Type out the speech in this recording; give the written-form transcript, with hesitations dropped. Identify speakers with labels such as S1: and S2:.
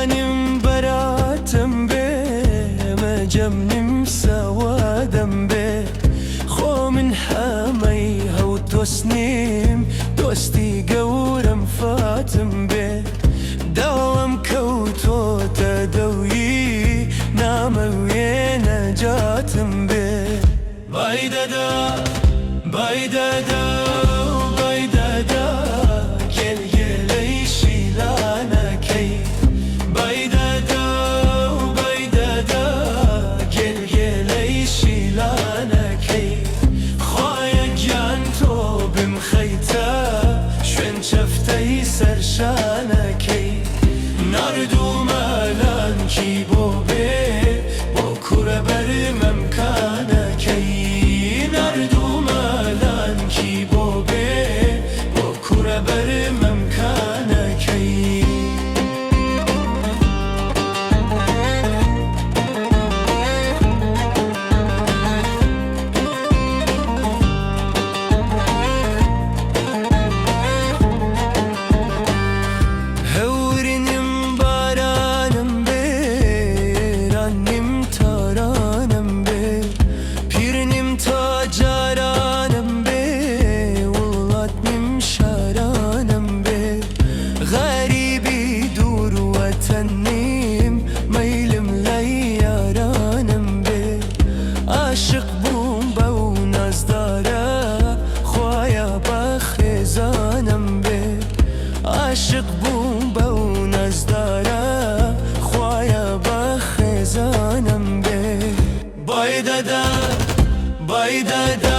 S1: جانم بەراتم بێ، مەجەمنم سەوادەم بێ. خۆ من حەمەی هەو دۆستنیم، دۆستی گەورەم فاتم بێ. داوام کەوتۆتە دەویی، نامەوێ نەجاتم بێ. بای دەدا، بای دەدا و بای دەدا، گێلگێلەی شیلانەکەی. بای دەدا و بای دەدا، گێلگێلەی شیلانەکەی. خوایە گیان تۆ بمخەیتە شوێن چەفتەی سەر شانەکەی. ناردوومە لانکی بۆ بێ، بۆ کوڕە بەر مەمکانەکەی. ناردوومە لانکی بۆ بێ، بۆ کوڕە بەر مەمکانەکەی. هەورینم بارانم بێ، ڕانیم تارانم بێ، پیرنیم تا جارانم بێ، وڵاتنیم شارانم بێ. غەریبی دوور وەتەنیم، مەیلم لای یارانم بێ. عاشق بووم بەو نازدارە، خوایە بە خێزانم بێ. عاشق بووم بەو نازدارە، خوایە بە خێزانم بێ. بای دەدا، بای دەدا.